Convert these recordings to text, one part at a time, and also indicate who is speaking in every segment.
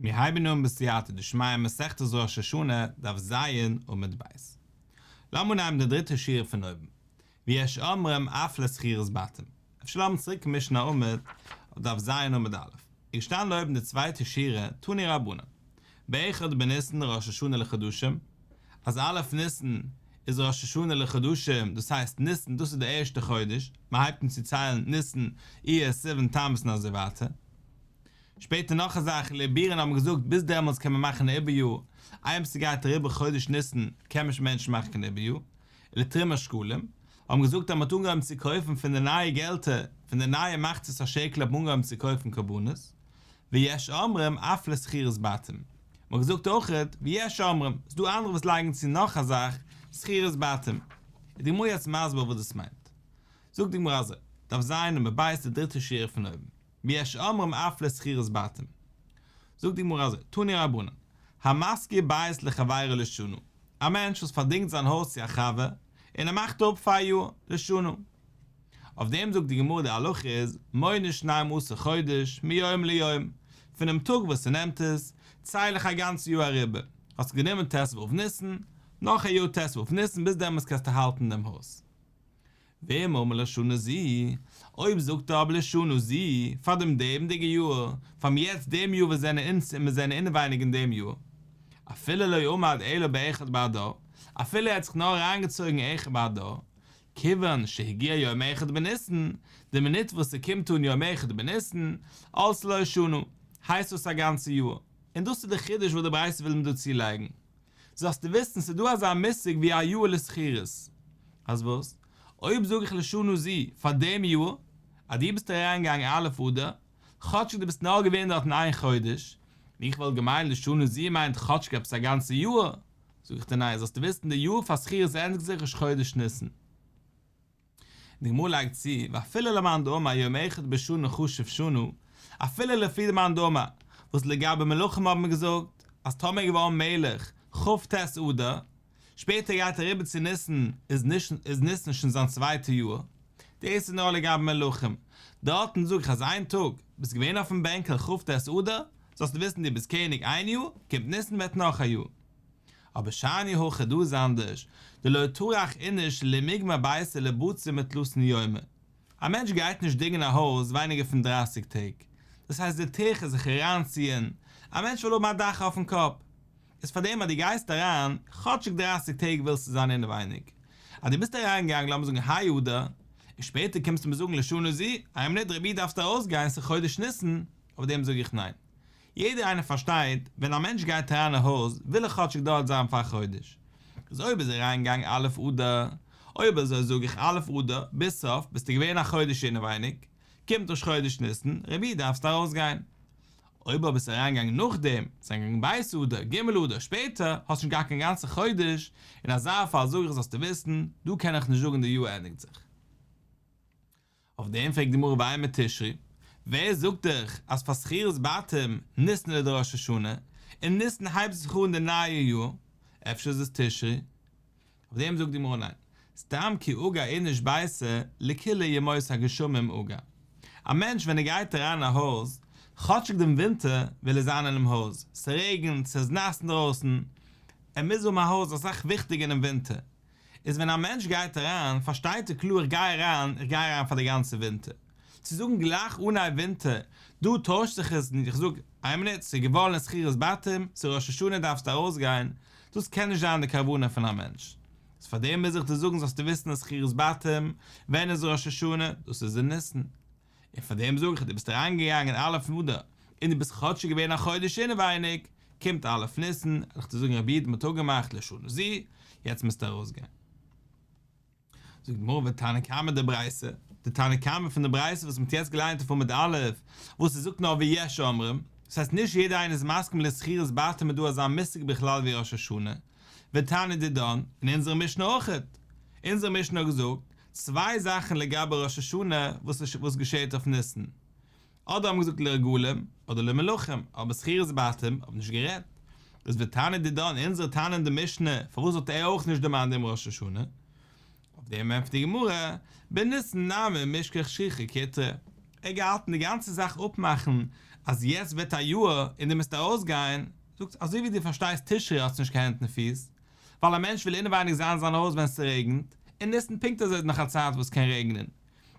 Speaker 1: מיר הייבן אן בסייעתא דשמיא מסכת ראש השנה, דף ז, עמוד ב'. לאמיר אנהייבן די דריטע שורה פון אויבן. ויש אומרים אף לשכירות בתים. אפשר לאמיר צוריק מישן א עמוד, אויף דף ז עמוד א'. איז געשטאנען אויבן די צווייטע שורה, תנו רבנן. באחד בניסן ראש השנה לחדשים, אז א' ניסן איז ראש השנה לחדשים, דאס הייסט ניסן דאס איז די ערשטע חודש, מען הייבט אן צו ציילן ניסן, אייר, סיוון, תמוז און אזוי ווייטער. שפעטער נאך א זאך, לעיבורין האבן געזאגט ביז דעמאלטס קען מען מאכן א עיבור יאר, איינמאל ס'גייט אריבער חודש ניסן קען מען שוין נישט מאכן קיין עיבור יאר, לתרומת שקלים, האבן געזאגט אז מ'האט אנגעהויבן צו קויפן פון די נייע געלטער, פון די נייע מחצית השקל האט מען אנגעהויבן צו קויפן קרבנות, ויש אומרים אף לשכירות בתים, מ'האט געזאגט אויכעט ויש אומרים, ס'דא אנדערע וואס לייגן צו נאך א זאך, שכירות בתים. איז די גמרא יעצט מסביר וואס דאס מיינט. זאגט די גמרא אזוי, דף ז עמוד ב' די דריטע שורה פון אויבן. ויש אומרים אף לשכירות בתים. זאגט די גמרא אזוי, תנו רבנן, המשכיר בית לחבירו לשנה, א מענטש וואס פארדינגט זיין הויז צו א חבר, און ער מאכט אפ פאר א יאר, לשנה. אויף דעם זאגט די גמרא די הלכה איז, מונה שנים עשר חודש מיום ליום, פונעם טאג וואס ער נעמט עס, צייל איך א גאנצע יאר אריבער, האסט גענומען ט"ו ניסן, נאך א יאר ט"ו ניסן ביז דעמאלטס קענסטו האלטן דעם הויז. ואם אמר לשנה זו, אויב זאגט ער אבער לשנה זו, פאר דעם דעמדיגע יאר, פאר'ן יעצט דעם יאר וואס זענען אונז און מיר זענען אינעווייניג אין דעם יאר, אפילו לא עמד אלא באחד באדר, אפילו ער האט זיך נאר אריינגעצויגן אחד באדר, כיוון שהגיע יום אחד בניסן, די מינוט וואס ס'קומט אן יום אחד בניסן, עלתה לו שנה, הייסט דאס א גאנצע יאר. און דאס איז די חידוש וואס די ברייתא וויל מיר דא צולייגן. זאלסטו וויסן ס'איז דא אזא מושג ווי א יאר לשכירות. אז וואס? אויב זאג איך לשנה זו פאר דעם יאר, אז דו ביסט אריינגעגאנגען א' אדר, כאטשיג דו ביסט נאר געווען דארטן איין חודש, און איך וואלט געמיינט לשנה זו מיינט כאטשיג עפעס א גאנצע יאר, זאג איך דיר ניין, זאלסטו וויסן די יאר פאר שכירות ענדיגט זיך ראש חודש ניסן. די גמרא לייגט צו, ואפילו למאן דאמר יום אחד בשנה חשוב שנה, אפילו לפי די מאן דאמר, וואס לגבי מלכים האט מען געזאגט, אז טאמער איז געווארן מלך כ"ט אדר, שפעטער גייט ער אריבער צו ניסן, איז ניסן שוין זיין צווייטע יאר, דאס איז נאר לגבי מלכים, דארטן זאג איך אז איין טאג, ביסט געווען אויפן בענקל כ"ט אדר, זאלסטו וויסן דו ביסט קעניג איין יאר, קומט ניסן ווערט נאך א יאר. אבער שאני הכא דא איז אנדערש, דלא טרח איניש למיגמר ביתיה לבציר מתלתין יומי. א מענטש גייט נישט דינגען א הויז ווייניגער פון דרייסיג טעג, דאס הייסט די טירחה זיך אריינציען, א מענטש וויל האבן א דאך אויפן קאפ, איז פארדעם אז דו גייסט אריין, כאטשיג דרייסיג טעג ווילסטו זיין אינעווייניג. אז דו ביסט אריינגעגאנגען לאמיר זאגן ה' אדר, און שפעטער קומסטו מיר זאגן לשנה זו, איין מינוט רבי דארפסט ארויסגיין ס'איז חודש ניסן, אויף דעם זאג איך ניין. יעדער איינער פארשטייט, ווען א מענטש גייט אריין אין הויז, וויל ער כאטשיג דארט זיין פאר א חודש. איז אויב איז ער אריינגעגאנגען א' אדר, אויב אזוי זאג איך א' אדר, ביז סוף ביסטו געווען א חודש אינעווייניג, קומט ראש חודש ניסן, רבי דארפסט ארויסגיין. אויב אבער ביסט אריינגעגאנגען נאכדעם, ביסט אריינגעגאנגען ב' אדר, ג' אדר, שפעטער, האסט נישט געהאט קיין גאנצע חודש, אין אזא פאל זאג איך זאלסטו וויסן, דא קען איך נישט זאגן די יאר ענדיגט זיך. אויף דעם פרעגט די גמרא ואימא תשרי, ווער זאגט דיך אז פאר שכירות בתים ניסן איז די ראש השנה, און ניסן הייבט זיך אן די נייע יאר, אפשר איז עס תשרי? אויף דעם זאגט די גמרא ניין, סתם כי אגר איניש ביתיה לכולהו ימות הגשמים אגר, א מענטש ווען ער גייט אריין אין א הויז, כאטשיג דעם ווינטער וויל ער זיין אינעם הויז, ס'רעגנט, ס'איז נאס אינדרויסן, ער מוז האבן א הויז אסאך וויכטיגער אינעם ווינטער, איז ווען א מענטש גייט אריין פארשטייט ער קלאר איך גיי אריין, איך גיי אריין פאר די גאנצע ווינטער. צו זאגן גלייך אנהייב ווינטער, דא טוישט זיך עס און איך זאג, איין מינוט, ס'איז געווארן לשכירות בתים, ס'איז ראש השנה דארפסטו ארויסגיין, דאס קען נישט זיין די כוונה פון א מענטש. איז פארדעם מוז איך דיר זאגן זאלסטו וויסן אז שכירות בתים, ווען איז ראש השנה, דאס איז אין ניסן. און פאר דעם זאג איך דו ביסט אריינגעגאנגען א' אדר און דו ביסט כאטשיג געווען א חודש אינעווייניג, קומט א' ניסן, וועל איך דיר זאגן רבי איד מ'האט אפגעמאכט לשנה זו, יעצט מוזטו ארויסגיין. זאגט די גמרא ותנא קמא דברייתא, די תנא קמא פון די ברייתא וואס מ'האט יעצט געליינט אויף עמוד א', וואס עס זאגט נאר ויש אומרים, דאס הייסט נישט יעדער איינער איז מסכים לשכירות בתים איז דא אזא מושג בכלל ווי ראש השנה, ותניא דידן, אין אונזערע משנה אויכעט, אונזערע משנה האט געזאגט, צוויי זאכן לגבי ראש השנה וואס וואס געשעהט אויף ניסן. אדער האבן געזאגט לרגלים אדער למלכים, אבער שכירות בתים האבן נישט גערעדט. איז ותניא דידן אונזערע תנא אין די משנה, פארוואס האט ער אויך נישט דערמאנט דעם ראש השנה? אויף דעם ענטפערט די גמרא, בניסן נמי מישכח שכיחא קיטרא. ער האט געהאלטן די גאנצע זאך אפמאכן אז יעצט ווערט א יאר און דו מוזט ארויסגיין, זאגט אזוי ווי דו פארשטייסט תשרי האט נישט קיין הענט און פיס, ווייל א מענטש וויל אינעווייניג זיין אין זיין הויז ווען ס'רעגנט, און ניסן פונקט אזוי איז נאך א צייט וואס קען רעגנען,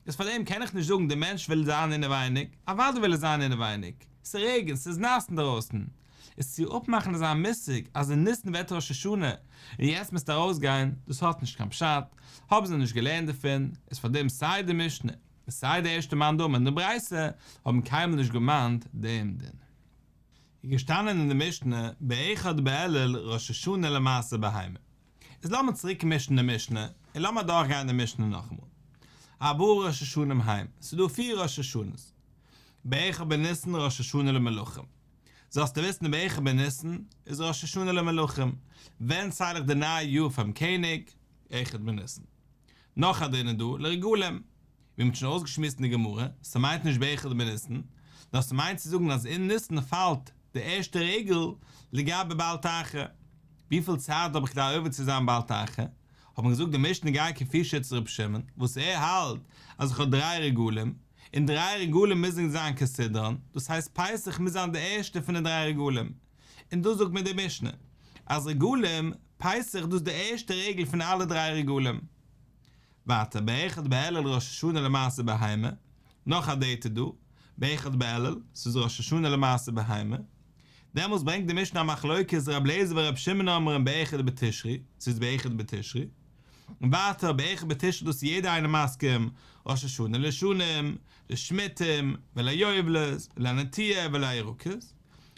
Speaker 1: איז פארדעם קען איך נישט זאגן די מענטש וויל זיין אינעווייניג, אוודאי וויל ער זיין אינעווייניג, ס'רעגנט, ס'איז נאס אינדערויסן, איז צו אפמאכן אזא מושג אז אין ניסן ווערט ראש השנה און יעצט מוזטו ארויסגיין, דאס האט נישט קיין פשט, האבן זיי נישט געלערנט דערפון, איז פארדעם סיי די משנה און סיי די ערשטע מאן דאמר אין די ברייתא האבן קיינמאל נישט געמאנט דעם דין. איז געשטאנען אין די משנה באחד באלול ראש השנה למעשר בהמה. איז לאמיר צוריק מישן די משנה און לאמיר אדורך גיין די משנה נאכאמאל. ארבעה ראש השנים הם, ס'איז דא פיר ראש השנה'ס. באחד בניסן ראש השנה למלכים. זאלסטו וויסן באחד בניסן איז ראש השנה למלכים. ווען צייל איך די נייע יאר פאר'ן קעניג? אחד בניסן. נאך א דין איז דא, לרגלים. ווי מ'האט שוין אויסגעשמועסט אין די גמרא, ס'מיינט נישט באחד בניסן, נאר ס'מיינט צו זאגן אז אין ניסן פאלט די ערשטע רגל לגבי בל תאחר. וויפיל צייט האב איך כדי עובר צו זיין בל תאחר? האט מען געזאגט די משנה גייט כפי שיטת ר' שמעון, וואס ער האלט אז איך האב דריי רגלים, און דריי רגלים מוזן זיין כסדרן, דאס הייסט פסח מוז זיין די ערשטע פון די דריי רגלים, און דאס זאגט מיר די משנה, אז רגלים, פסח דאס איז די ערשטע רגל פון אלע דריי רגלים. ווייטער, באחד באלול ראש השנה למעשר בהמה, נאך א דעיט איז דא, באחד באלול, ס'איז ראש השנה למעשר בהמה, דעמאלס ברענגט די משנה א מחלוקת ר' אליעזר ור' שמעון אומרים באחד בתשרי, ס'איז באחד בתשרי, און ווייטער באחד בתשרי דאס איז יעדער איינער מסכים, ראש השנה לשנים, לשמיטים, וליובלות, ולנטיעה ולירקות,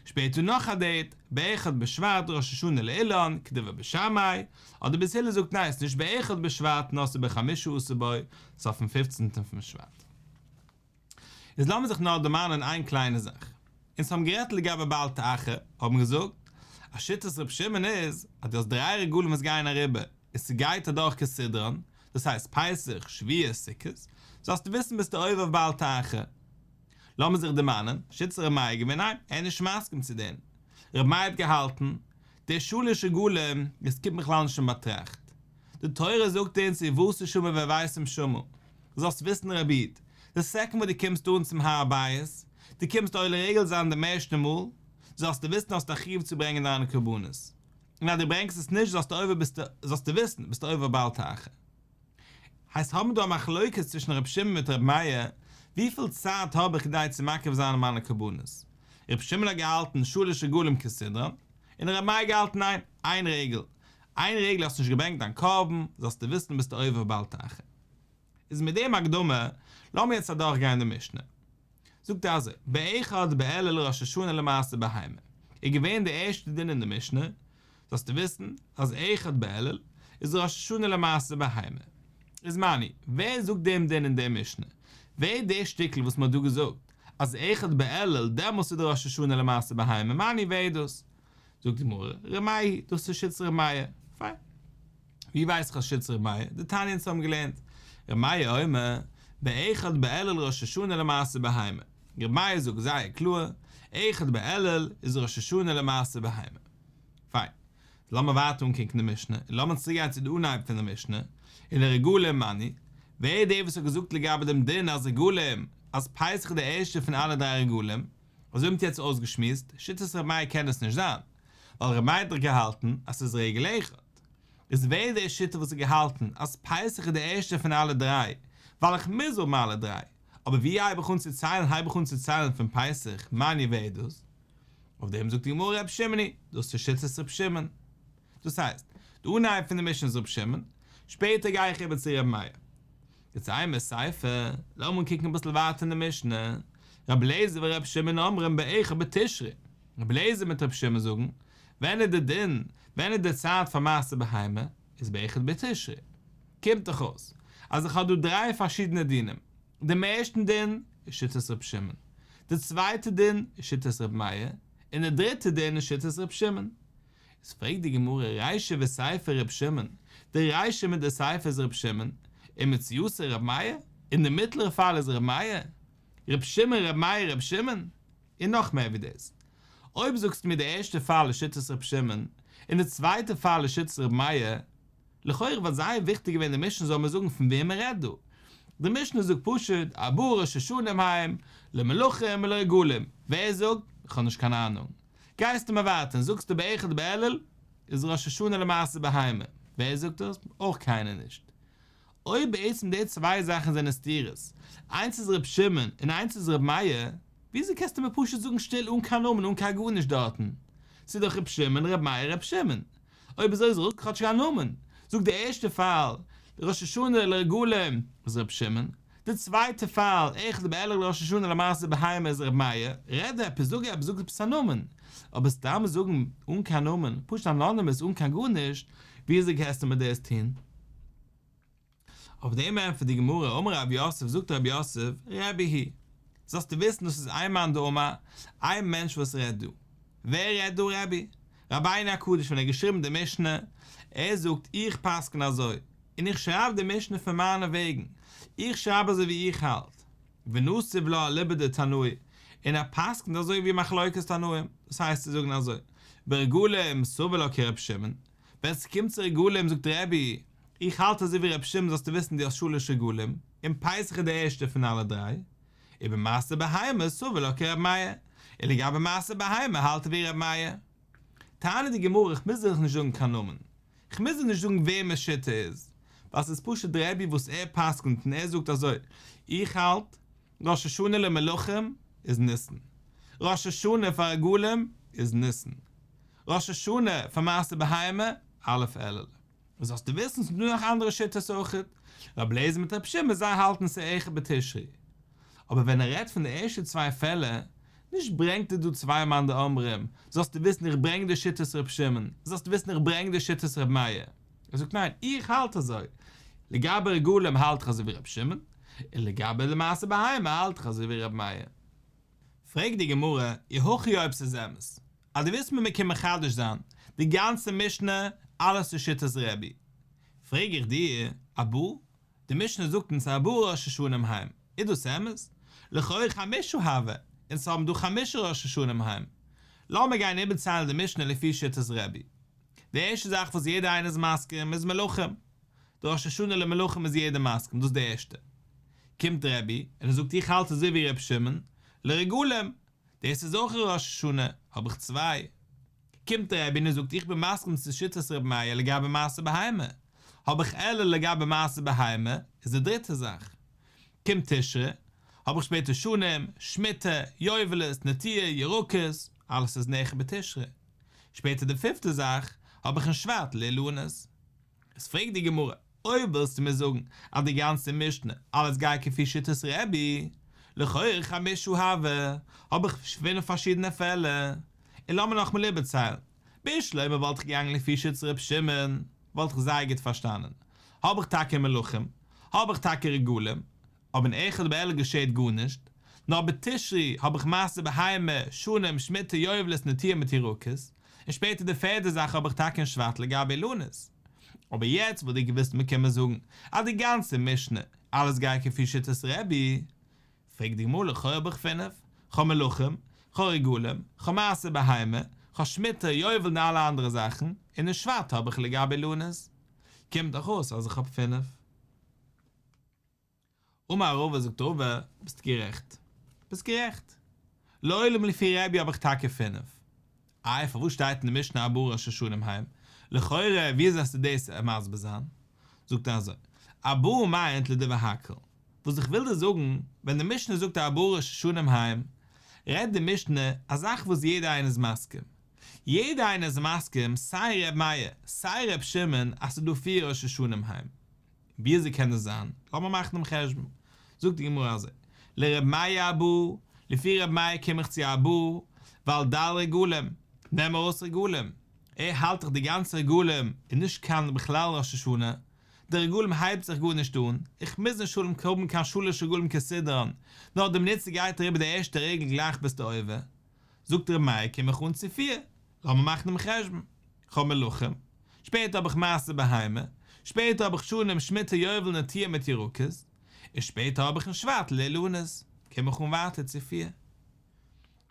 Speaker 1: שפעטער נאך א דעיט, באחד בשבט ראש השנה לאילן, כדברי בית שמאי, אדער בית הלל זאגט ניין ס'נישט באחד בשבט נאר ס'איז בחמשה עשר בו, ס'איז אויפן פופצנטן פון שבט. איז לאמיר זיך נאר דערמאנען איין קליינע זאך. אונז האבן גערעדט לגבי בל תאחר, האבן געזאגט אז שיטת ר' שמעון איז אז דו האסט דריי רגלים וואס גייען אריבער און ס'גייט אדורך כסדרן, דאס הייסט פסח, שבועות, סוכות, זאלסטו וויסן ביסטו עובר אויף בל תאחר. לאמיר זיך דערמאנען, שיטת ר' מאיר איז געווען ניין, ער איז נישט מסכים צו דעם. ר' מאיר האט געהאלטן, די שלש רגלים, דאס קומט בכלל נישט אין באטראכט. די תורה זאגט אונז ובאת שמה והבאתם שמה. זאלסט וויסן ר' איד, די סעקונד וואס דו קומסט אן צום הר הבית, דו קומסט עולה רגל זיין דעם ערשטן מאל, זאלסטו וויסן האסט א חיוב צו ברענגען דיינע קרבנות. און אז דו ברענגסט עס נישט זאלסטו עובר ביסטו, זאלסטו וויסן, ביסטו עובר בל תאחר. הייסט האבן דא א מחלוקת צווישן ר' שמעון מיט ר' מאיר, וויפיל צייט האב איך כדי צו מקריב זיין מיינע קרבנות? ר' שמעון האט געהאלטן שלש רגלים כסדרן, און ר' מאיר האט געהאלטן ניין, איין רגל, איין רגל האסט נישט געברענגט דיין קרבן, זאלסטו וויסן ביסטו עובר בל תאחר. איז מיט דעם הקדמה, לאמיר יעצט אדורך גיין די משנה. זאגט ער אזוי, באחד באלול ראש השנה למעשר בהמה, איז געווען די ערשטע דין אין די משנה, זאלסטו וויסן אז אחד באלול איז ראש השנה למעשר בהמה. איז מני, ווער זאגט דעם דין אין די משנה? ווער איז די שטיקל וואס מען האט דא געזאגט אז אחד באלול דעמאלס איז די ראש השנה למעשר בהמה, מני ווער איז דאס? זאגט די גמרא, ר' מאיר היא, דאס איז שיטת ר' מאיר. פיין. ווי ווייס איך אז שיטת ר' מאיר? דתניא אונז האבן געלערנט, ר' מאיר אומר, באחד באלול ראש השנה למעשר בהמה. ר' מאיר זאגט זייער קלאר, אחד באלול איז ראש השנה למעשר בהמה. פיין. לאמיר ווייטער אנקוקן די משנה, און לאמיר צוריק גיין צו די אנהייב פון די משנה, ולרגלים מני, ווער איז דער וואס האט געזאגט לגבי דעם דין אז רגלים, אז פסח איז דער ערשטער פון אלע דריי רגלים, אזוי האבן מיר יעצט אויסגעשמועסט, שיטת ר' מאיר קען עס נישט זיין, ווייל ר' מאיר האט דאך געהאלטן אז ס'איז רגל אחד. איז ווער איז דער שיטה וואס האט געהאלטן אז פסח איז דער ערשטער פון אלע דריי, ווייל איך מוז האבן אלע דריי, אבער ווי הייב איך אן צו ציילן הייב איך אן צו ציילן פון פסח, מני ווער איז דאס? אויף דעם זאגט די גמרא ר' שמעון היא, דאס איז שיטת ר' שמעון. דאס הייסט, די אנהייב פון די משנה איז ר' שמעון, שפעטער גיי איך איבער צו ר' מאיר. יעצט אימא סיפא, לאמיר אנקוקן אביסל ווייטער אין די משנה, רבי אליעזר ורבי שמעון אומרים באחד בתשרי, רבי אליעזר מיט רבי שמעון זאגן, ווען איז די דין, ווען איז די צייט פאר מעשר בהמה, איז באחד בתשרי. קומט דאך אויס, אז איך האב דא דריי פארשידענע דינים, דעם ערשטן דין איז שיטת רבי שמעון, די צווייטע דין איז שיטת רבי מאיר, און די דריטע דין איז שיטת רבי שמעון. איז פרעגט די גמרא רישא וסיפא ר' שמעון, די רישא מיט די סיפא איז ר' שמעון, ומציעתא ר' מאיר, און די מיטלערע פאל איז ר' מאיר, ר' שמעון ר' מאיר ר' שמעון, און נאך מער ווי דאס, אויב זאגסטו מיר די ערשטע פאל איז שיטת ר' שמעון, און די צווייטע פאל איז שיטת ר' מאיר, לכאורה וואלט זייער וויכטיג געווען די משנה זאל מיר זאגן פון וועם מען רעדט דא. די משנה זאגט פשוט ארבעה ראשי שנים הם למלכים ולרגלים, ווער זאגט? איך האב נישט קיין אהנונג. גייסטו מיר ווייטער און זאגסטו באחד באלול איז ראש השנה למעשר בהמה, ווער זאגט דאס? אויך קיינער נישט. אויב בעצם די צוויי זאכן זענען סתירות, איינס איז ר' שמעון און איינס איז ר' מאיר, וויאזוי קענסטו מיר פשוט זאגן שטיל אן קיין נאמען אן קיין גארנישט דארטן? ס'איז דאך ר' שמעון ר' מאיר ר' שמעון. אויב אזוי זאג כאטשיג א נאמען. זאג די ערשטע פאל, ראש השנה לרגלים איז ר' שמעון, די צווייטע פאל, אחד באלול ראש השנה למעשר בהמה איז ר' מאיר, רעד עפעס, זאג עפעס, זאג עפעס א נאמען. אבער סתם זאגן אן קיין נאמען, פשוט אנאנימעס אן קיין גארנישט, וויאזוי קענסטו מיר דאס טון? אויף דעם ענטפערט די גמרא, אמר רב יוסף, זאגט רב יוסף, רבי היא, זאלסטו וויסן דאס איז איין מאן דאמר, איין מענטש וואס רעדט דא. ווער רעדט דא רבי? רבינו הקדוש ווען ער האט געשריבן די משנה, ער זאגט איך פסקן אזוי, און איך שרייב די משנה פון מיינע וועגן, איך שרייב אזוי ווי איך האלט, ונסיב לה אליבא דתנאי, און ער פסקנט אזוי ווי מחלוקת תנאים, דאס הייסט צו זאגן אזוי, ברגלים סבר לה כר' שמעון, ווען ס'קומט צו רגלים זאגט רבי, איך האלט אזוי ווי ר' שמעון זאלסטו וויסן דו האסט שלש רגלים, און פסח איז די ערשטע פון אלע דריי, ובמעשר בהמה סבר לה כר' מאיר, און לגבי מעשר בהמה האלט ער ווי ר' מאיר. טענה'ט די גמרא איך מוז דיר דאך נישט זאגן קיין נאמען, איך מוז דיר נישט זאגן וועמענס שיטה איז, ווייל ס'איז פשוט רבי וואס ער פסק'נט און ער זאגט אזוי, איך האלט, ראש השנה למלכים איז ניסן, ראש השנה פאר רגלים איז ניסן, ראש השנה פאר מעשר בהמה א' אלול. און זאלסטו וויסן ס'איז דא נאך אנדערע שיטות אויכעט, רבי אליעזר מיט רבי שמעון זיי האלטן ס'איז אחד בתשרי. אבער ווען ער רעדט פון די ערשטע צוויי פעלער, נישט ברענגט ער דא צוויי מאן דאמרים, זאלסטו וויסן איך ברענג די שיטת רבי שמעון, זאלסטו וויסן איך ברענג די שיטת רבי מאיר. ער זאגט ניין, איך האלט אזוי, לגבי רגלים האלט איך אזוי ווי רבי שמעון, און לגבי די מעשר בהמה האלט איך אזוי ווי רבי מאיר. פרעגט די גמרא, אי הכי אויב ס'איז אמת, אז דו ווילסט מיר מיר קומען מחדש זיין די גאנצע משנה, אלעס איז שיטת רבי, פרעג איך דיר, ארבעה, די משנה זאגט אונז ארבעה ראשי שנים הם, איז דאס אמת? לכאורה חמשה הוו, אונז האבן דא חמשה ראשי שנים הם. לאמיר גיין איבערציילן די משנה לפי שיטת רבי. די ערשטע זאך וואס יעדער איינער איז מסכים איז מלכים. די ראש השנה למלכים איז יעדער מסכים, דאס איז די ערשטע. קומט רבי און ער זאגט איך האלט אזוי ווי ר' שמעון, לרגלים, דאס איז אויך א ראש השנה, האב איך צוויי. קומט רבי און ער זאגט איך בין מסכים צו שיטת ר' מאיר לגבי מעשר בהמה, האב איך אלול לגבי מעשר בהמה, איז די דריטע זאך. קומט תשרי, האב איך שפעטער שנים, שמיטה, יובלות, נטיעה, ירקות, אלעס איז אין אחד בתשרי. שפעטער די פיפטע זאך, האב איך אין שבט לאילנות. איז פרעגט די גמרא, אויב ווילסטו מיר זאגן אז די גאנצע משנה אלעס גייט כפי שיטת רבי, לכאורה חמשה הוו, האב איך פינף פארשידענע פעלער, און לאמיר נאכאמאל איבערציילן, בשלמא וואלט איך געגאנגען לפי שיטת ר' שמעון, וואלט איך זייער גוט פארשטאנען, האב איך טאקע מלכים, האב איך טאקע רגלים, אבער אין אחד באלול געשעהט גארנישט, נאר בתשרי האב איך מעשר בהמה, שנים, שמיטה, יובלות, נטיעה מיט ירקות, און שפעטער די פערדע זאך האב איך טאקע אין שבט לגבי אילנות. אבער יעצט וואס דו ווילסט מיר קומען זאגן אז די גאנצע משנה אלעס גייט כפי שיטת רבי, פרעגט די גמרא לכאו' האב איך פינף, כ'האב מלכים, כ'האב רגלים, כ'האב מעשר בהמה, כ'האב שמיטה, יובל און אלע אנדערע זאכן, און אין שבט האב איך לגבי אילנות. קומט דאך אויס אז איך האב פינף. אמר רבא זאגט רבא, ביסט גערעכט. ביסט גערעכט. לעולם לפי רבי האב איך טאקע פינף. איי פארוואס שטייט אין די משנה ארבעה ראשי שנים הם? לכאורה ווי אזוי וועסטו דאס מסביר זיין? זאגט ער אזוי, ארבעה מיינט לדברי הכל. וואס איך וויל דיר זאגן, ווען די משנה זאגט ארבעה ראשי שנים הם, רעדט די משנה א זאך וואס יעדער איינער איז מסכים. יעדער איינער איז מסכים, סיי ר' מאיר, סיי ר' שמעון, אז ס'איז דא פיר ראשי שנים הם. וויאזוי קען דאס זיין? לאמיר מאכן דעם חשבון. זאגט די גמרא אזוי, לר' מאיר ארבעה, לפי ר' מאיר קום איך צו ארבעה, ווייל דל רגלים, נעם ארויס רגלים. ער האלט דאך די גאנצע רגלים איז נישט קיין בכלל ראש השנה, די רגלים הייבט זיך גארנישט אן, איך מוז נישט האבן קיין שלש רגלים כסדרן, נאר די מינוט ס'גייט אריבער די ערשטע רגל גלייך ביסטו עובר. זאגט ר' מאיר קום איך אן צו פיר, לאמיר מאכן דעם חשבון, כ'האב מלכים, שפעטער האב איך מעשר בהמה, שפעטער האב איך שנים שמיטה יובל נטיעה מיט ירקות, און שפעטער האב איך אין שבט לאילנות, קום איך אן ווייטער צו פיר.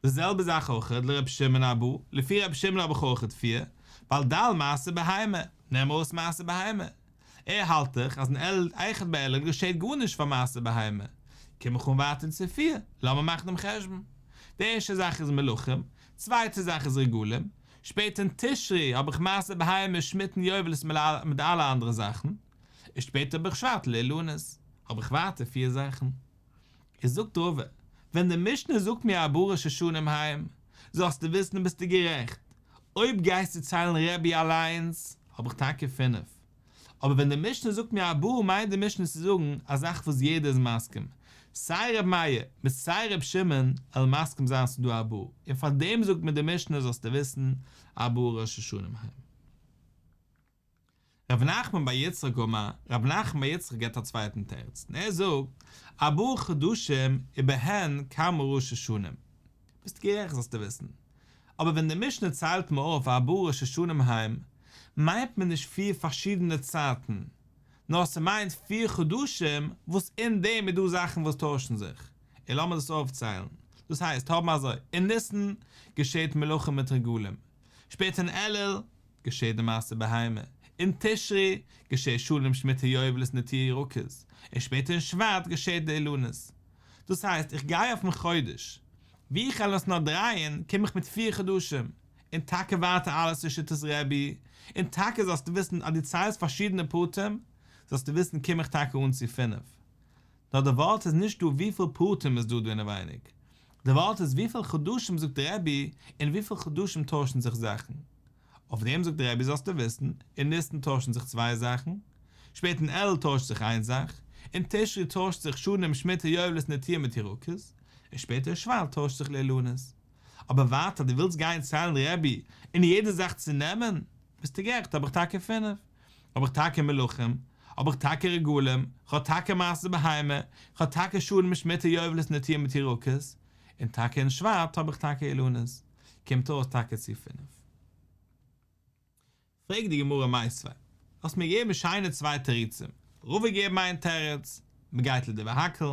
Speaker 1: די זעלבע זאך אויכעט לר' שמעון ארבעה, לפי ר' שמעון האב איך אויכעט פיר, ווייל דל מעשר בהמה, נעם ארויס מעשר בהמה. ער האלט דאך אז אין אלול אחד באלול געשעט גארנישט פאר מעשר בהמה, קום איך אן ווייטער צו פיר, לאמיר מאכן דעם חשבון. די ערשטע זאך איז מלכים, צווייטע זאך איז רגלים, שפעטער אין תשרי האב איך מעשר בהמה, שמיטה און יובלות מיט אלע אנדערע זאכן, און שפעטער האב איך שבט לאילנות, האב איך ווייטער פיר זאכן. איז זאגט רבא, ווען די משנה זאגט מיר ארבעה ראשי שנים הם, זאלסטו וויסן ביסטו גערעכט, אויב גייסטו ציילן רבי אליינס, האב איך טאקע פינף. אבער ווען די משנה זאגט מיר ארבעה מיינט די משנה צו זאגן א זאך וואס יעדער איז מסכים, סיי ר' מאיר מיט סיי ר' שמעון עלן מסכים זיין ס'איז דא ארבעה, און פאר דעם זאגט מיר די משנה זאלסטו וויסן ארבעה ראשי שנים הם. ר' נחמן בר יצחק אמר, ר' נחמן בר יצחק געבט א צווייטן תירוץ, און ער זאגט, ארבעה חדשים ובהן כמה ראשי שנים. ביסט גערעכט זאלסטו וויסן. אבער ווען די משנה ציילט מיר אויף ארבעה ראשי שנים הם, מיינט מען נישט פיר פארשידענע צייטן, נאר ס'מיינט פיר חדשים וואס אין דעם איז דא זאכן וואס טוישן זיך. און לאמיר דאס אויפציילן. דאס הייסט, האבן אזוי, אין ניסן געשעט מלכים מיט רגלים, שפעטער אין אלול געשעט די מעשר בהמה, אין תשרי געשעט שנים שמיטה יובלות נטיעה ירקות, און שפעטער אין שבט געשעט די אילנות. דאס הייסט איך גיי אויפן חודש, ווי איך וועל עס נאר דרייען קום איך מיט פיר חדשים, און טאקע ווייטער אלעס איז שיטת רבי, און טאקע זאלסטו וויסן אז דו ציילסט פארשידענע פרטים, זאלסטו וויסן קום איך טאקע אן צו פינף. נאר די ווארט איז נישט דא וויפיל פרטים איז דא דא אינעווייניג, די ווארט איז וויפיל חדשים זאגט רבי און וויפיל חדשים טוישן זיך זאכן. אויף דעם זאגט רבי זאלסטו וויסן, אין ניסן טוישן זיך צוויי זאכן, שפעטער אין אלול טוישט זיך איין זאך, אין תשרי טוישט זיך שנים שמיטה יובלות נטיעה מיט ירקות, און שפעטער אין שבט טוישט זיך לאילנות. אבער ווייטער דו ווילסט גיין ציילן רבי און יעדע זאך צונעמען, ביסטו גערעכט האב איך טאקע פינף, האב איך טאקע מלכים, האב איך טאקע רגלים, כ'האב טאקע מעשר בהמה, כ'האב טאקע שנים שמיטה יובלות נטיעה מיט ירקות, און טאקע אין שבט האב איך טאקע אילנות. קומט אויס טאקע צו פינף. פרעגט די גמרא מיתיבי, האסט מיר געגעבן שיינע צוויי תירוצים, רבא געגעבן איין תירוץ, מען גייט לדברי הכל,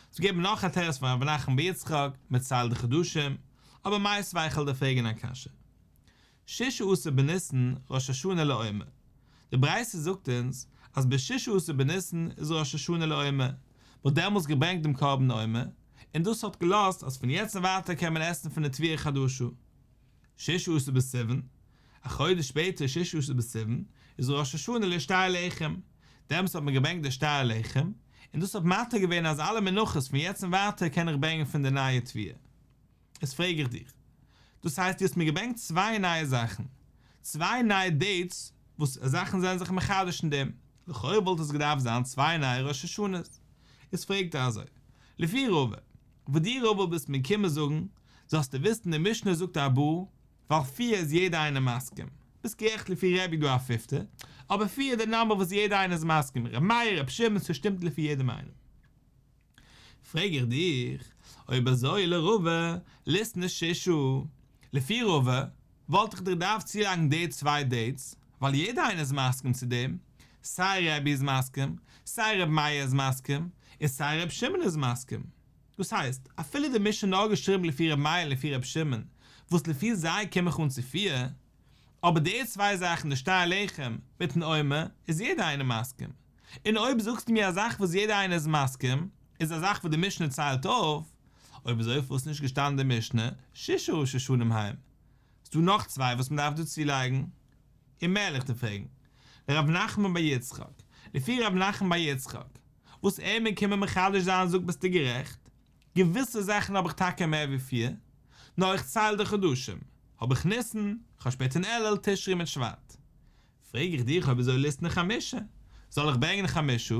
Speaker 1: האסט געגעבן נאך א תירוץ פון ר' נחמן בר יצחק, מען ציילט די חדשים, אבער מיתיבי איך וועל דיר פרעגן א קשיא. ששה עשר בניסן ראש השנה לעומר, די ברייתא זאגט אונז אז בששה עשר בניסן איז ראש השנה לעומר, מען האט דעמאלטס געברענגט דעם קרבן עומר, און דאס האט געלאזט אז פון יעצט און ווייטער קען מען עסן פון די תבואה חדשה. ששה עשר בסיוון, א חודש שפעטער ששה עשר בסיוון, איז ראש השנה לשתי הלחם, דעמאלטס האט מען געברענגט די שתי הלחם, און דאס האט מתיר געווען אז אלע מנחות פון יעצט און ווייטער קען איך ברענגען פון די נייע תבואה. איז פרעג איך דיך, דאס הייסט דו האסט מיר געברענגט צוויי נייע זאכן, צוויי נייע דעיטס וואס זאכן זענען זיך מחדש אין דעם, לכאורה וואלט עס געדארפט זיין צוויי נייע ראש השנה'ס. איז פרעגט ער אזוי, לפי רבא, וואס דו רבא ביסט מיר געקומען זאגן, זאלסטו וויסן די משנה זאגט ארבעה, ווייל פיר איז יעדער איינער מסכים, ביסט גערעכט לפי רבי איז דא א פיפטע, אבער פיר איז די נאמבער וואס יעדער איינער איז מסכים, ר' מאיר, ר' שמעון, ס'שטימט לפי יעדעם איינעם. פרעג איך דיך, אויב אזוי לרבא, ליתני ששה, לפי רבא, וואלט איך דיר געדארפט צולייגן די צוויי דעיטס, ווייל יעדער איינער איז מסכים צו דעם, סיי רבי איז מסכים, סיי ר' מאיר איז מסכים, און סיי ר' שמעון איז מסכים. דאס הייסט, אפילו די משנה נאר געשריבן לפי ר' מאיר און לפי ר' שמעון, וואס לפי זיי קום איך אן צו פיר, אבער די צוויי זאכן די שתי הלחם מיטן עומר איז יעדער איינער מסכים, און אויב זאגסטו מיר א זאך וואס יעדער איינער איז מסכים, איז א זאך וואס די משנה ציילט אויף, אויב אזוי פארוואס נישט געשטאנען די משנה ששה ראשי שנים הם? ס'דא נאך צוויי וואס מ'דארף דא צולייגן. און מער וועל איך דיר פרעגן, לרב נחמן בר יצחק, לפי רב נחמן בר יצחק, וואס ער מיר קומען מחדש זיין זאגט ביסטו גערעכט, געוויסע זאכן האב איך טאקע מער ווי פיר, נאר איך צייל די חדשים, האב איך ניסן, כ'האב שפעטער אין אלול, תשרי מיט שבט. פרעג איך דיך אויב אזוי ליתני חמשה, זאל איך ברענגען חמשה,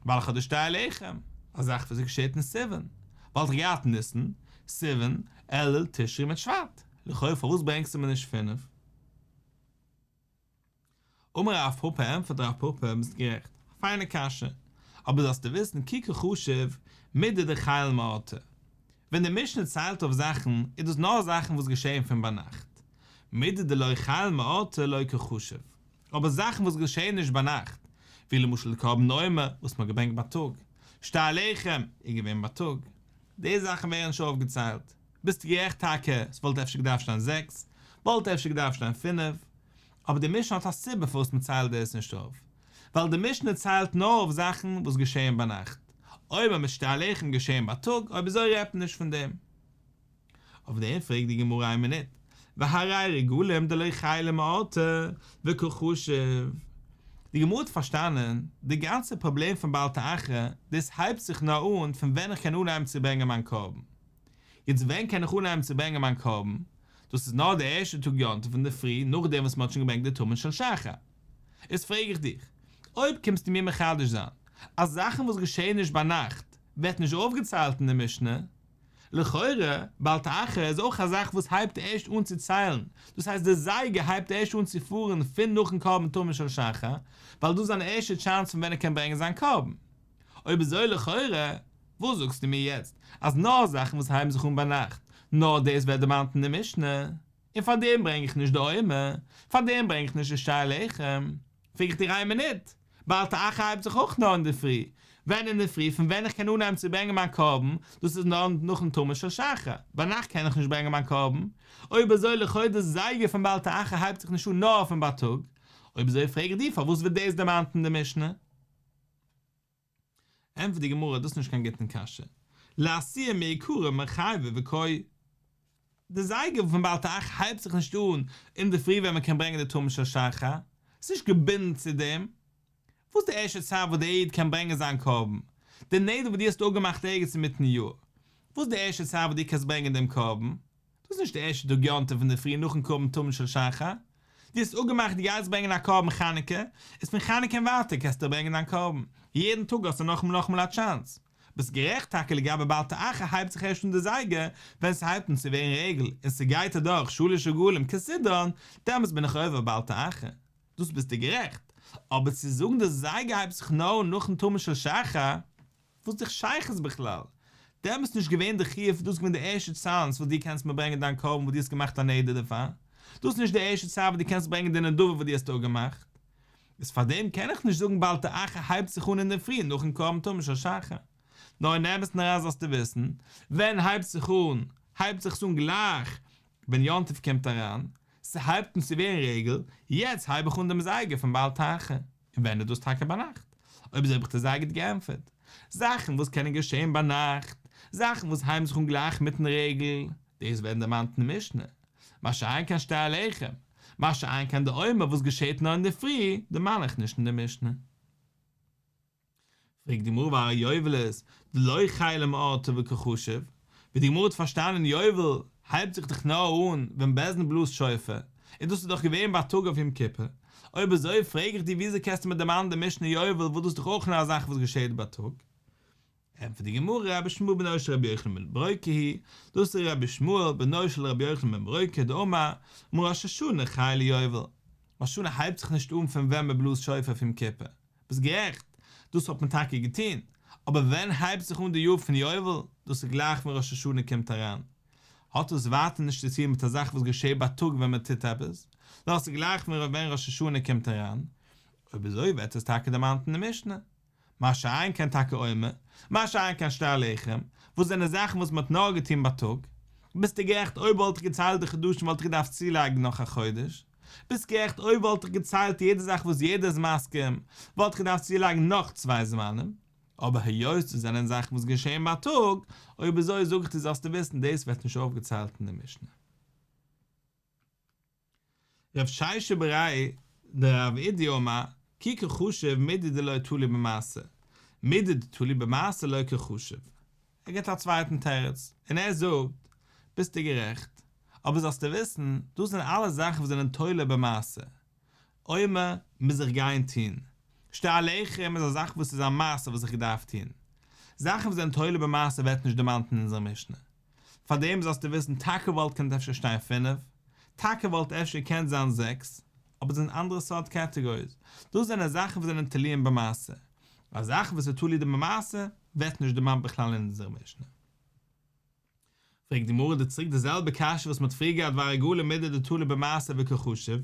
Speaker 1: ווייל איך האב די שתי הלחם, א זאך וואס איז געשעט אין סיוון, וואלט איך געהאט ניסן, סיוון, אלול, תשרי מיט שבט, לכאו' פארוואס ברענגסטו מיר נישט פינף? אמר רב פפא, ענטפערט רב פפא, ביסט גערעכט, א פיינע קשיא, אבער זאלסטו וויסן כי קא חשיב מידי דחיל מאורתא, ווען די משנה ציילט אויף זאכן איז דאס נאר זאכן וואס געשעהן פון ביינאכט, מידי דלא חיל מאורתא לא קא חשיב, אבער זאכן וואס געשעהן נישט ביינאכט, ווי למשל די קרבן עומר וואס מ'האט געברענגט בייטאג, שתי הלחם איז געווען בייטאג, די זאכן ווערן נישט אויפגעציילט. ביסט גערעכט טאקע, ס'וואלט אפשר געדארפט שטיין זעקס, וואלט אפשר געדארפט שטיין פינף, אבער די משנה האט א סיבה פארוואס מ'ציילט דאס נישט אויף, ווייל די משנה ציילט נאר אויף זאכן וואס געשעען ביינאכט, עומר מיט שתי הלחם געשעען בייטאג, אויב אזוי רעדט מען נישט פון דעם. אויף דעם פרעגט די גמרא איין מינוט, והרי רגלים דלא חיילא מאורתא וקא חשיב. די גמרא האט פארשטאנען, די גאנצע פראבלעם פון בל תאחר, דאס הייבט זיך נאר אן פון ווען איך קען אנהייבן צו ברענגען מיין קרבן. יעצט ווען קען איך אנהייבן צו ברענגען מיין קרבן? דאס איז נאר די ערשטע טאג יום טוב אינדערפרי נאכדעם וואס מען האט שוין געברענגט די תמיד של שחר. איז פרעג איך דיך, אויב קומסטו מיר מחדש זיין אז זאכן וואס געשעען נישט ביינאכט ווערט נישט אויפגעציילט אין די משנה, לכאורה, בל תאחר איז אויך א זאך וואס הייבט ערשט אן צו ציילן, דאס הייסט די זייגער הייבט ערשט אן צו פארן פון נאכן קרבן תמיד של שחר, ווייל דאס איז זיין ערשטע טשאנס פון ווען ער קען ברענגען זיין קרבן. אויב אזוי לכאורה, וואס זאגסטו מיר יעצט אז נאר זאכן וואס הייבן זיך אן ביינאכט, נאר דאס ווערט דערמאנט אין די משנה, און פאר דעם ברענג איך נישט די עומר, פאר דעם ברענג איך נישט די שתי הלחם? פרעג איך דיר איין מינוט, בל תאחר הייבט זיך אויך נאר אינדערפרי, ווען אינדערפרי פון ווען איך קען אנהייבן צו ברענגען מיין קרבן, דאס איז נאר נאכן תמיד של שחר, ביינאכט קען איך נישט ברענגען מיין קרבן, אויב אזוי לכאו' די זייגער פון בל תאחר הייבט זיך נישט אן נאר פון בייטאג, אויב אזוי פרעג איך דיר פארוואס ווערט דאס דערמאנט אין די משנה? ענטפערט די גמרא דאס איז נישט קיין גוטן קשיא, לאתויי מעיקרא מיחייבא וקאי. די זייגער פון בל תאחר הייבט זיך נישט אן אינדערפרי ווען מען קען ברענגען די תמיד של שחר, ס'איז נישט געבינדן צו דעם. וואס איז די ערשטע צייט וואס דער איד קען ברענגען זיין קרבן? די נדר וואס דו האסט אפגעמאכט ערגעץ אינמיטן יאר. וואס איז די ערשטע צייט וואס דו קענסט ברענגען דעם קרבן? דאס איז נישט די ערשטע טאג יום טוב אינדערפרי נאכן קרבן תמיד של שחר. דו האסט אפגעמאכט דו גייסט ברענגען א קרבן חנוכה, איז פון חנוכה און ווייטער קענסטו ברענגען דיין קרבן. יעדן טאג האסטו נאכאמאל נאכאמאל א טשאנס. ביסט גערעכט טאקע לגבי בל תאחר הייבט זיך ערשט אן די זייגער ווען ס'הייבט אן צו ווערן רגל און ס'גייט אדורך שלש רגלים כסדרן, דעמאלטס בין איך עובר בל תאחר. דאס ביסטו גערעכט. אבער צו זאגן די זייגער הייבט זיך נאר אן נאכן תמיד של שחר, וואס איז די שייכות בכלל? דעמאלטס איז נישט געווען די חיוב דאס איז געווען די ערשטע צאנס וואס דו קענסט מיר ברענגען דיין קרבן וואס דו האסט געמאכט א נדר דערפאר, דאס איז נישט די ערשטע צייט וואס דו קענסט ברענגען די נדבה וואס דו האסט אפגעמאכט, איז פארדעם קען איך נישט זאגן בל תאחר הייבט זיך אן אינדערפרי נאכן קרבן תמיד של שחר. נאר אין אמת'ן אריין זאלסטו וויסן, ווען הייבט זיך אן? הייבט זיך עס אן גלייך ווען יום טוב קומט אריין, ס'הייבט אן צו ווערן רגל, יעצט הייב איך אן דעם זייגער פון בל תאחר, און ווען איז דאס טאקע ביינאכט? אויב אזוי האב איך דיר זייער גוט געענטפערט. זאכן וואס קענען געשען ביינאכט, זאכן וואס הייבן זיך אן גלייך מיטן רגל, דאס ווערט דערמאנט אין משנה, מה שאין כן שתי הלחם, מה שאין כן די עומר וואס געשעט נאר אינדערפרי, דערמאן איך נישט אין די משנה. פרעגט די גמרא והרי יובלות דלא חיילא מאורתא וקא חשיב, ווי די גמרא האט פארשטאנען יובל הייבט זיך דאך נאר אן ווען בית דין בלאזט שופר, און דאס איז דאך געווען בייטאג אויף יום כיפור, אויב אזוי פרעג איך דיר וויאזוי קענסטו מיר דערמאנען די משנה יובל וואס דאס איז דאך אויך נאר א זאך וואס געשעט בייטאג? ענטפערט די גמרא רבי ישמעאל בנו של רבי יוחנן בן ברוקה היא, דאס איז רבי ישמעאל בנו של רבי יוחנן בן ברוקה דאמר מראש השנה חיילא יובל, ראש השנה הייבט זיך נישט אן פון ווען מען בלאזט שופר אויף יום כיפור, ביסט גערעכט, דאס האט מען טאקע געטון, אבער ווען הייבט זיך אן די יאר פון יובל? דאס איז גלייך ווען ראש השנה קומט אריין. האט דאס ווייטער נישט צו טון מיט א זאך וואס געשעט בייטאג ווען מען טוט עפעס, נאר עס איז גלייך ווען ראש השנה קומט אריין. אויב אזוי ווערט עס טאקע דערמאנט אין די משנה. מה שאין כן טאקע עומר, מה שאין כן שתי הלחם, וואס זענען זאכן וואס מען האט נאר געטון בייטאג. ביסטו גערעכט אויב וואלט איך געציילט די חדשים וואלט איך געדארפט צולייגן נאך א חודש. ביסט גערעכט אויב וואלט איך געציילט יעדע זאך וואס יעדער איז מסכים וואלט איך געדארפט צולייגן נאך צוויי זמנים. אבער היות דאס זענען זאכן וואס געשעהן בייטאג, אויב אזוי זאג איך דיר זאלסטו וויסן דאס ווערט נישט אויפגעציילט אין די משנה. רב שישא בריה דרב אידי אמר, כי קא חשיב מידי דלא תלי במעשה, מידי דתלי במעשה לא קא חשיב. ער גיבט א צווייטן תירוץ, און ער זאגט, ביסטו גערעכט, אבער זאלסטו וויסן, דאס זענען אלע זאכן וואס זענען תולה במעשה. עומר מוז איך גיין טון. שתי הלחם איז א זאך וואס איז א מעשה וואס איך דארף טון. זאכן וואס זענען תולה במעשה ווערט נישט דערמאנט אין אונזער משנה. פארדעם זאלסטו וויסן טאקע וואלט קענט אפשר שטיין פינף, טאקע וואלט אפשר געקענט זיין זעקס, אבער דאס זענען אנדערע סארט קעטעגאריס, דאס זענען זאכן וואס זענען תלויים במעשה, א זאך וואס איז תלוי במעשה ווערט נישט דערמאנט בכלל אין אונזער משנה. פרעגט די גמרא צוריק די זעלבע קשיא וואס מען האט פריער געהאט והרגלים מידי דתלי במעשה וקא חשיב,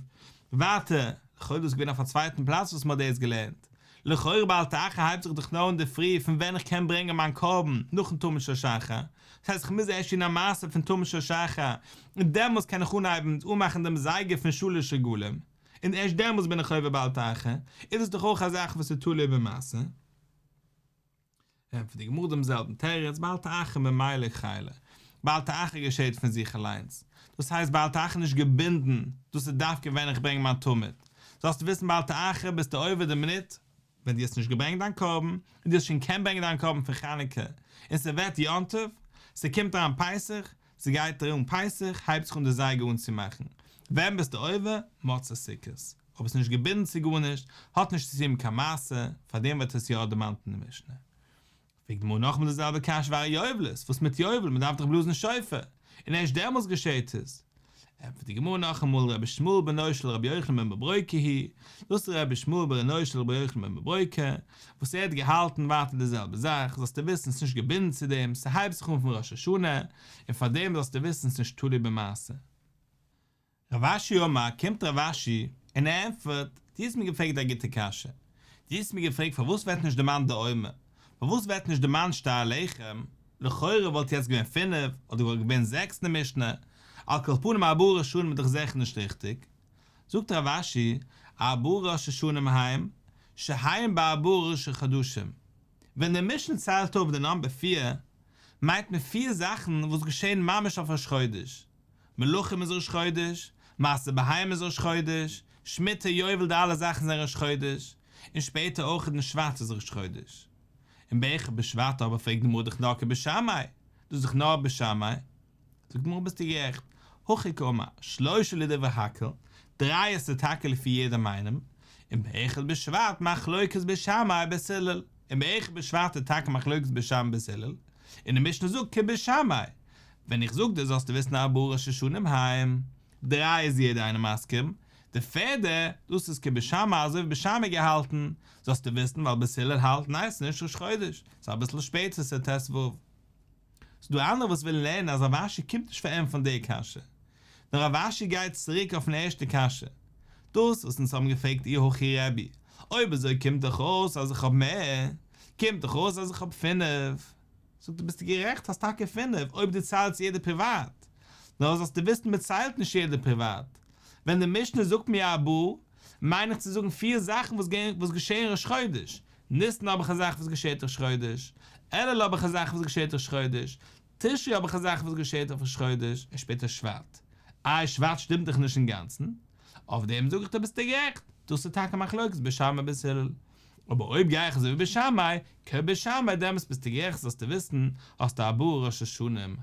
Speaker 1: ווייטער, לכאורה דאס איז געווען אויף א צווייטן פלאץ וואס מען האט דאס געלערנט, לכאורה בל תאחר הייבט זיך דאך נאר אינדערפרי פון ווען איך קען ברענגען מיין קרבן נאכן תמיד של שחר, דאס הייסט איך מוז ערשט טון א מעשה פון תמיד של שחר און דעמאלס קען איך אנהייבן אנמאכן דעם זייגער פון שלש רגלים. און ערשט דעמאלטס בין איך עובר בל תאחר, איז דאס דאך אויך א זאך וואס איז תלוי במעשה. ענטפערט די גמרא דעם זעלבן תירוץ, בל תאחר ממילא חיילא, בל תאחר געשעט פון זיך אליינס, דאס הייסט בל תאחר נישט געבינדן, דאס איז דווקא ווען איך ברענג מיין תמיד, זאלסטו וויסן בל תאחר ביסטו עובר די מינוט ווען דו האסט נישט געברענגט דיין קרבן, און דו האסט שוין געקענט ברענגען דיין קרבן פון חנוכה, און ס'ווערט יום טוב, ס'קומט אריין פסח, ס'גייט ארום פסח, הייבט זיך אן די זייגער אן צו מאכן, ווען ביסטו עובר? מוצאי סוכות, אבער ס'נישט געבינדן צו גארנישט, האט נישט צו טון מיט קיין מעשה, פארדעם ווערט עס יא דערמאנט אין די משנה. פרעגט די גמרא נאכאמאל די זעלבע קשיא והרי יובלות, וואס מיט יובל, מ'דארף דאך בלאזן שופר, און ערשט דעמאלס געשעהט עס. ענטפערט די גמרא נאכאמאל רבי ישמעאל בנו של רבי יוחנן בן ברוקה היא, דאס איז רבי ישמעאל בנו של רבי יוחנן בן ברוקה, וואס ער האט געהאלטן ווייטער די זעלבע זאך, זאלסטו וויסן ס'נישט געבינדן צו דעם, ס'הייבט זיך אן פון ראש השנה, און פארדעם זאלסטו וויסן ס'נישט תלוי במעשה. רב אשי אמר, קומט רב אשי און ער ענטפערט, דו האסט מיר געפרעגט א גוטע קשיא, דו האסט מיר געפרעגט פארוואס ווערט נישט דערמאנט די עומר, פארוואס ווערט נישט דערמאנט שתי הלחם, לכאורה וואלט יעצט געווען פינף, אדער וואלט געווען זעקס אין די משנה, על כל פנים ארבעה ראשונים איז דאך זיכער נישט ריכטיג. זאגט רב אשי, ארבעה ראשי שנים הם, שהם בארבעה ראשי חדשים. ווען די משנה ציילט אויף די נאמבער פיר, מיינט מען פיר זאכן וואס געשען ממש אויף ראש חודש. מלכים איז ראש חודש, מעשר בהמה איז ראש חודש, שמיטה, יובל די אלע זאכן זענען ראש חודש, און שפעטער אויך אין שבט איז ראש חודש. און באחד בשבט אבער פרעגט די גמרא דאך נאר כבית שמאי, דאס איז דאך נאר בית שמאי. זאגט די גמרא ביסטו גערעכט, הכי קאמר, שלושה לדברי הכל, דריי איז טאקע לפי יעדעם איינעם, און באחד בשבט מחלוקת בית שמאי ובית הלל, און באחד בשבט איז טאקע מחלוקת בית שמאי ובית הלל, און די משנה זאגט כבית שמאי, ווען איך זאג דיר זאלסטו וויסן ארבעה ראשי שנים הם, דריי איז יעדער איינער מסכים, די פערדע, דאס איז כבית שמאי אזוי ווי בית שמאי געהאלטן, זאלסטו וויסן ווייל בית הלל האלט ניין ס'איז נישט ראש חודש, ס'איז אביסל שפעטער ס'איז ט"ו. ס'דא אנדערע וואס ווילן לערנען אז רב אשי קומט נישט פארענטפערן די קשיא, נאר רב אשי גייט צוריק אויפן ערשטע קשיא, דאס וואס אונז האבן געפרעגט אי הכי רבי, אויב אזוי קומט דאך אויס אז איך האב מער, קומט דאך אויס אז איך האב פינף. זאגט ער ביסטו גערעכט האסט טאקע פינף אויב דו ציילסט יעדער פריוואט, נאר זאלסטו וויסן מען ציילט נישט יעדער פריוואט, ווען די משנה זאגט מיר ארבעה מיין איך צו זאגן פיר זאכן וואס וואס געשעהן ראש חודש, ניסן האב איך א זאך וואס געשעהט ראש חודש, אלול האב איך א זאך וואס געשעהט ראש חודש, תשרי האב איך א זאך וואס געשעהט אויף ראש חודש, און שפעטער שבט. איי שבט שטימט דאך נישט אינגאנצן? אויף דעם זאג איך דיר ביסטו גערעכט, דאס איז טאקע מחלוקת בית שמאי בית הלל. אבער אויב גיי איך אזוי ווי בית שמאי, כבית שמאי דעמאלטס ביסטו גערעכט זאלסטו וויסן, האסטו ארבעה ראשי שנים הם.